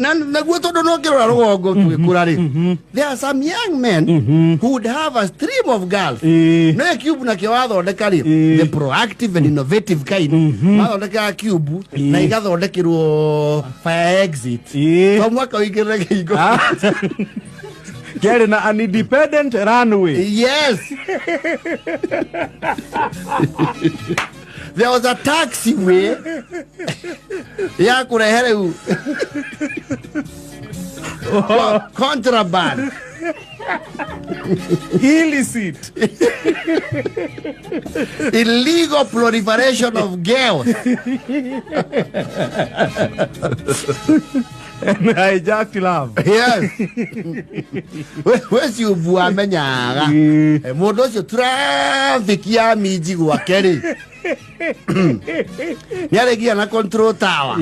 Na naguo tondũ no ngĩrora rũgongo tũgĩkũra rĩ, there are some young men who would have a stream of girls. No cube nakĩo wathondeka rĩ, the proactive and innovative kind, wathondekaga cube na igathondekerwo fire exit, to mwaka ũingĩrĩre kĩhingo. Kĩarĩ na an independent runway. Yes, there was a taxiway ya kũrehe rĩu contraband. Illicit. Illegal proliferation of girls. And hijacked love. Yes, we ciumbu amenyaga. Mũndũ ũcio traffic ya minji gwake rĩ, nĩ arĩgia na control tower.